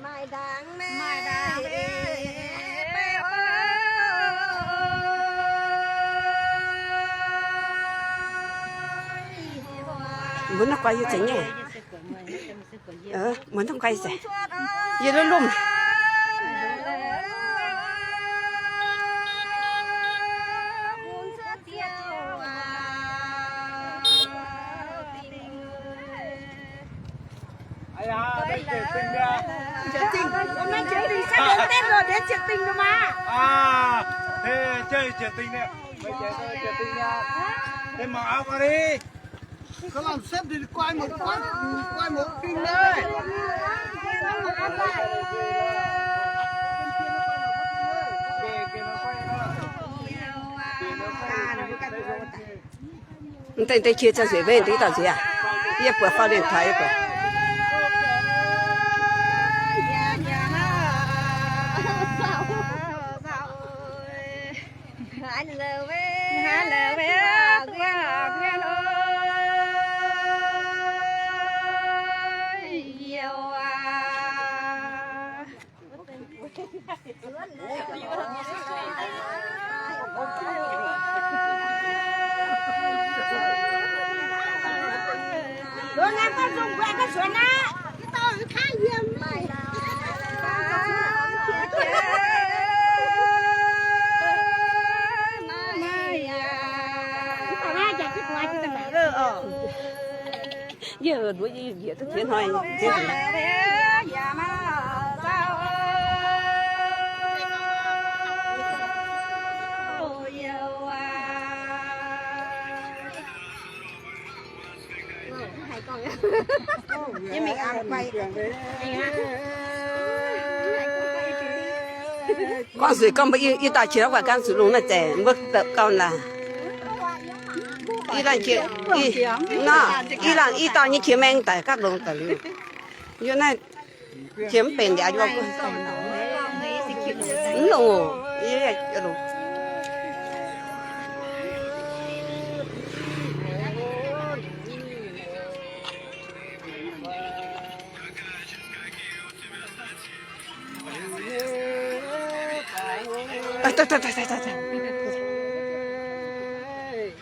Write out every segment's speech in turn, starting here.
Maaih ndaangc, maaih ndaangc. Mbuo naaiv guai yie zengc nyei. Mbuo naaiv guai zengc. Yie lomh lomh. Mv deix, deix qiex ziangh zuqc mbenc deix dauh nziex aqv. Yie buatc faaux điện thoại yie buatc. Yie nduov yie njiec duqv ziex hnoi. Gorngv zuqc gorngv mbuo i dauh qiex guaix gaanv zuqc lungh naaiv zeiz mbuo gauh naaic. I laanh qiex, i, nor, i laanh i dauh nyei qiex maeng daic gapv longx daic liuz. Yie naaiv qiex mv benx liuz, mv longx oc.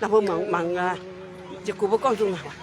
Naaiv mbuo mangc, mangc, ziouc gunv mbuo gorngv nzung naaic.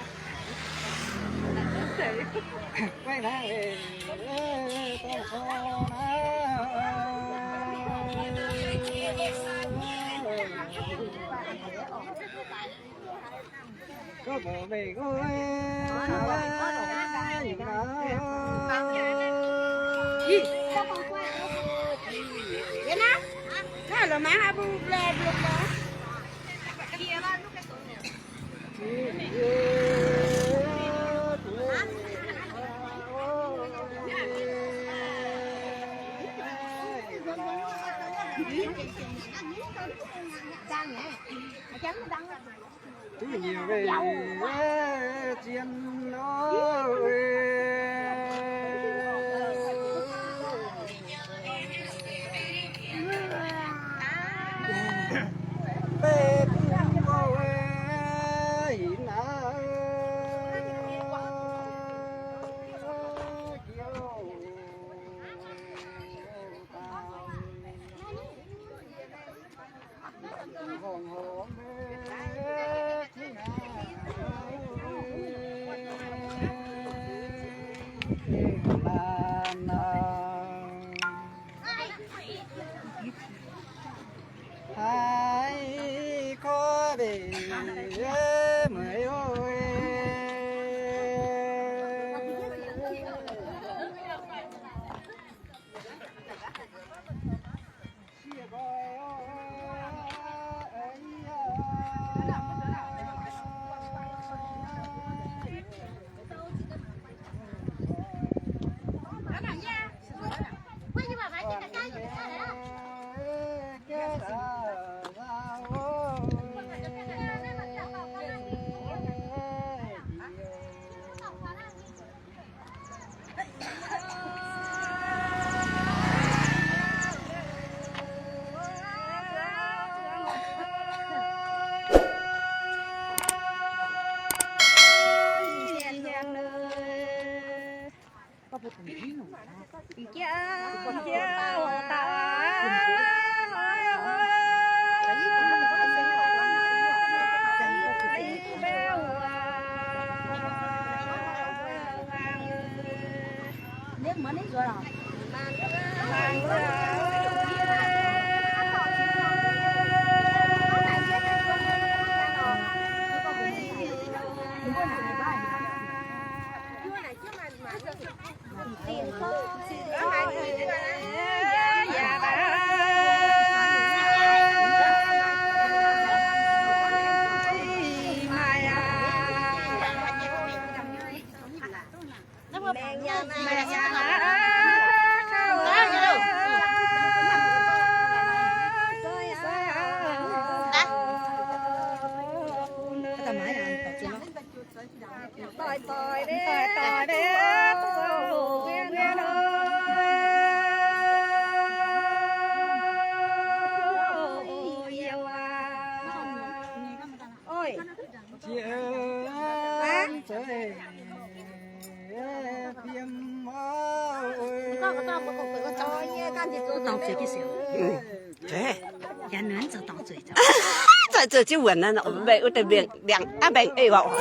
Zoih zoux jienv wuonc naaiv, mbaengx wuov deix mbiengc, mbiangc aav mbaengx ei waac oc.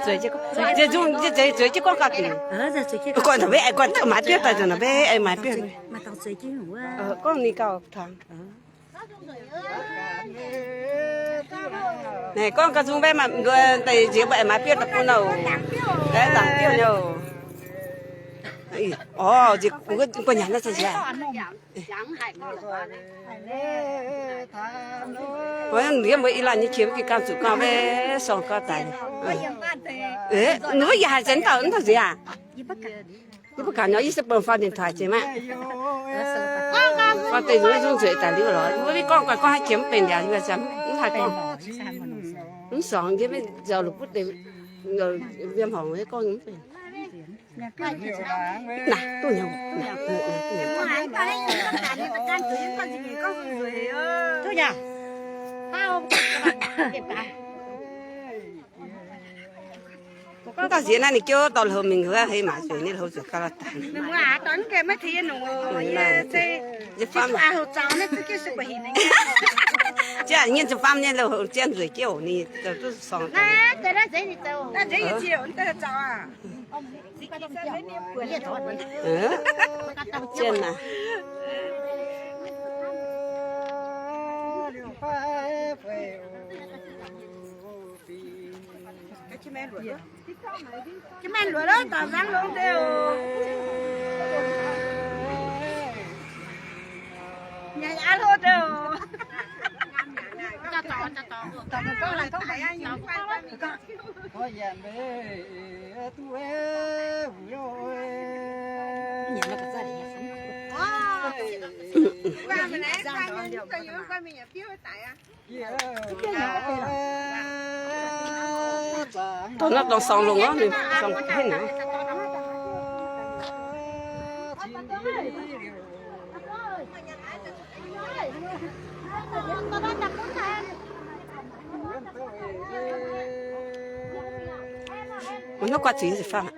Zueiz jienv, zueiz jienv gorngv gauh dingc. Guanh taux mbaeqv aengx guanh maaiz biouv daaih nzunc naaic mbaeqv aengx maaiz biouv. Gorngv ninh gauh tangx. Naaic gorngv gauh nzung mbaeqv maaih nduov daaih nziex mbuo aengx maaiz biouv daaih bun oc. Aengx zaangc biouv nyei oc. Orv, nziex guanh nyanc naaiv se nziex. Mbuo yiem mbuo i laanh nyei qiex mv gengh ganh zuqc gauh mbaeqv sorng gauh daic. Ninh mbuo yaac haiz zeix dauh mv dauh nziex aac? Yie mv gaax nor, yie se bun faaux điện thoại jiex maah. Faaux deix nzuonx nzueic daaih liuz lorz. Mbuo mv gorngv guanh gorngv haaix jiex mv benx liuz, mv haih gorngv. Mv sorngx njiec mv nzauh lungh butv deix, liemh horngc gorngv mv benx. Naaic, duqv nyei. Mv dauh nziex naaiv ninh jiouv dorh louz mingh wuov, hei maaiz zueiz nyei, louz zueiz gauh lorz dangx. Jienv nyei ziepc faam nyei louz jienv nzueic jienv oc, ninh zoux duqv sorngx. Jienv naaic. Maiv luoqc lorqc, daux nzangv longx deix oc. Nyanc aqv hlo deix oc. Dorh naaiv dorngx sorng longx orv, ninh sorng henv aqv. Mv nor guaatv zuiz nyei ziepc faam aqv.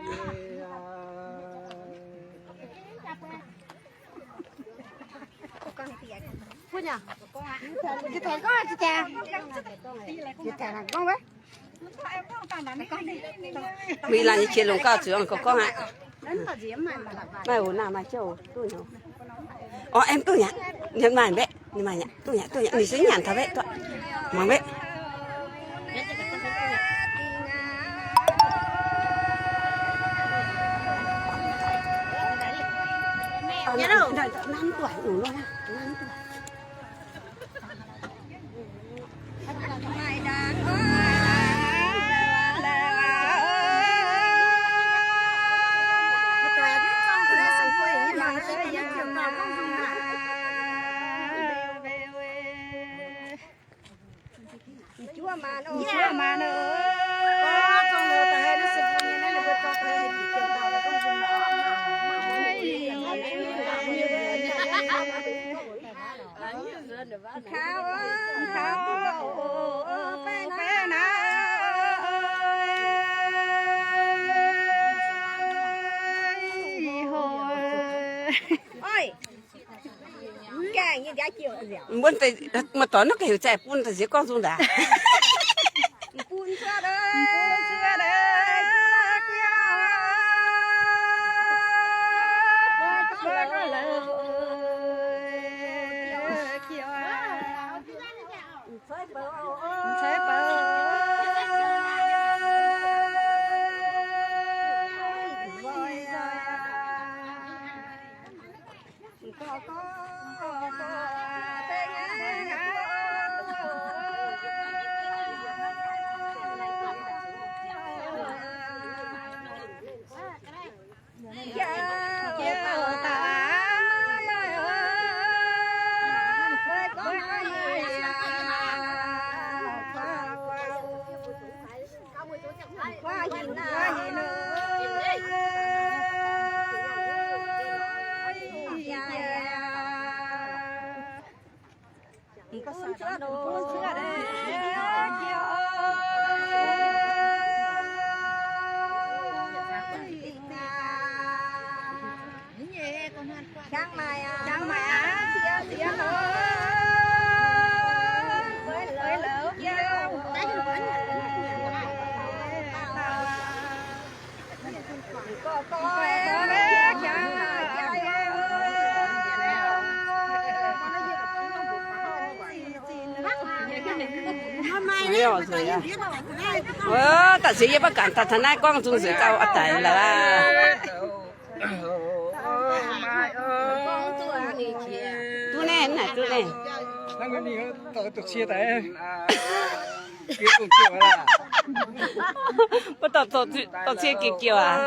Mbuo i laanh nyei qiex longc gauh zuqc gorngv aqv. Maaih oc, naaiv maaih jienv oc, duqv nyei. Orv, aengx duqv nyei, nyanc maaih mbaeqv, ninh maaih nyei, duqv nyei, duqv nyei, ninh se nyanc taux mbaeqv duqv. Mangc mbaeqv. Mbuo deix, maaih dorngx naaiv ga'heuc zaih bun daaih nziex gorngv nzung ndaangc. Wuov, da'ziex yie maiv ganh daaih taux naaiv gorngv nzung nzueic dauh oix daic lorqc aqv. Duqv naaiv, naaic duqv naaiv. Mv dorh dorh cie giuv giuv aqv.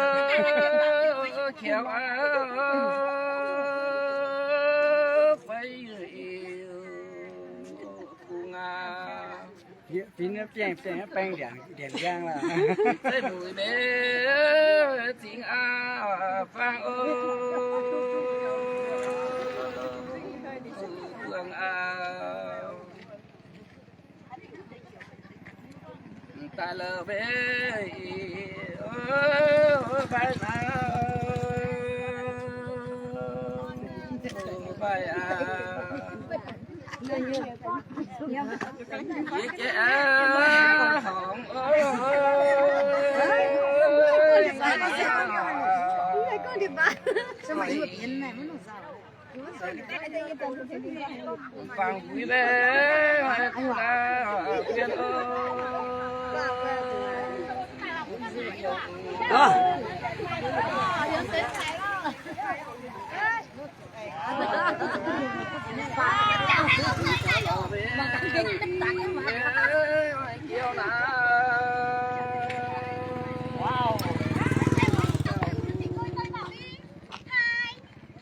Fingx biengh biengh baeng ndiangx ndiangx njang lorqc. Zeiv mbuc mbe zingx aqv, fangx o, buangh aqv. Daaih la'weic, o, mbaih maaz, o, mbaih aqv. Yie jiex aqv, horngz, o, Wow.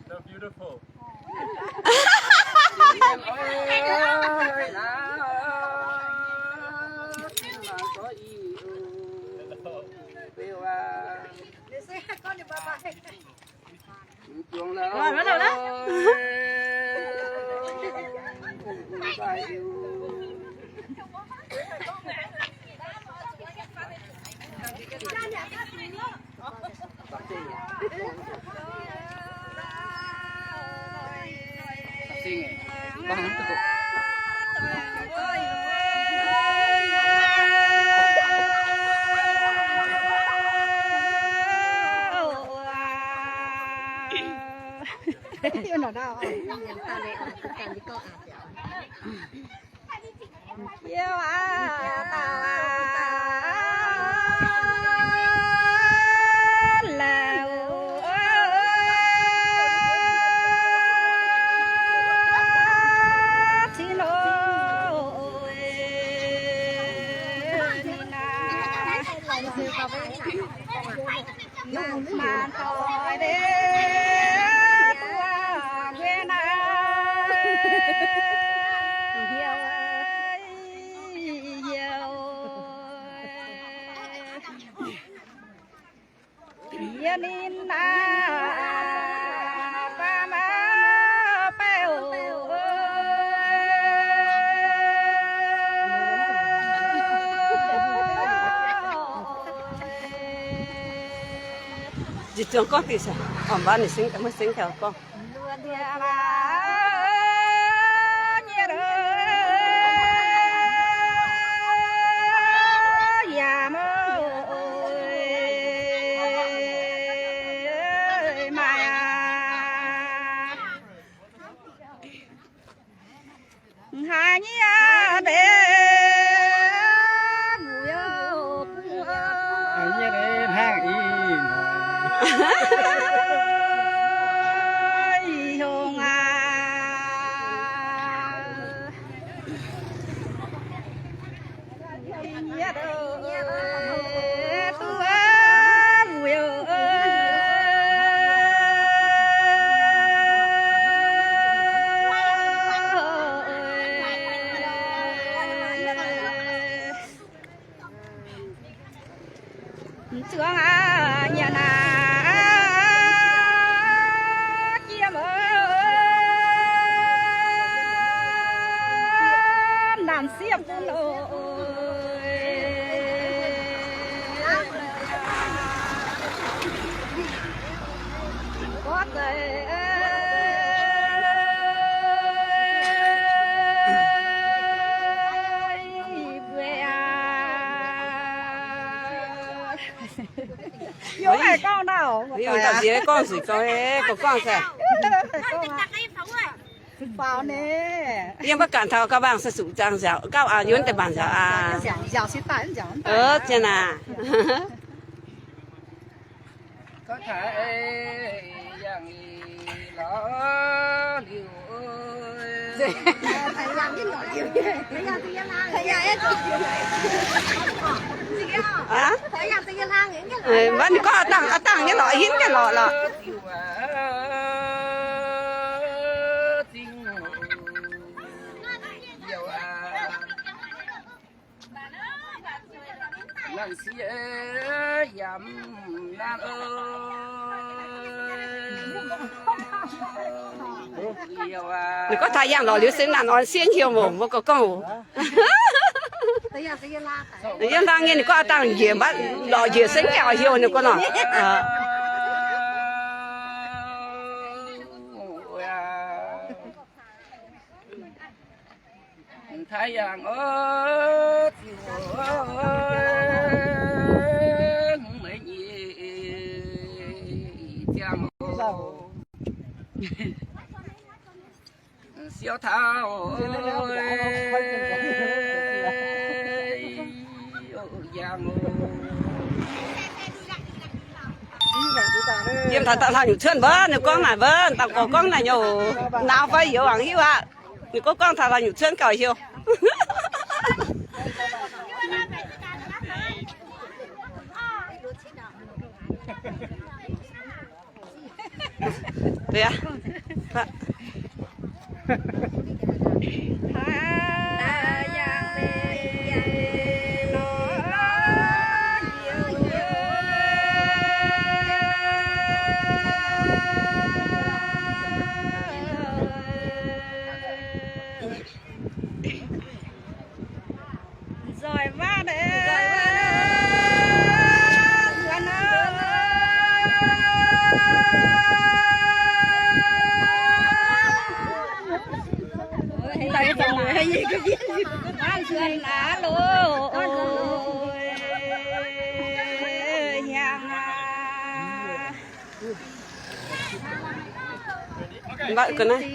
So beautiful. Nzipc zuangx gorngv diuh, orv, mv baac ninh sengx, maiv sengx taux gorngv. Zuangx aqv, nyanc aqv, jiem aqv, naanc sieqv bun oc. Gorngv deix mbuo aqv. Yie mv haih gorngv naaiv. Yie daaih nziex gorngv zuqc gau, gorngv gorngv daaih. Faaux nyei. Yie mv baac ganh taux gauh mbaangc se zuqc zaangh nziaauc, gauh aqv, yie mv deix mbaangc nziaauc aqv. Zien aac. Aav, ninh gorngv aav dangh, aav dangh nyei lorqc, hinv nyei lorqc lorqc. Ninh gorngv taux yangh lorqc liuz se naanc orn sieqv hnyouv moc, mbuo gorngv gorngv oc. Yie hlang nyei ninh gorngv aav dangh njiec mbatv lorqc njiec se gaengh oix heuc ninh gorngv nor. Yiem taux daaih hlauv nyungc cuotv mbuo, ninh gorngv naaic mbuo, dangh gorx gorngv naaic nyei oc. Nauz fai youz aqc hiuv aqv. Ninh gorngv gorngv taux hlauv nyungc cuotv gauh hiuv. Nzoih maiv nor, nzuonx nor. Maiv nzuonx aqv loh. Hiaangx aac. Mbatv ga'naaiv.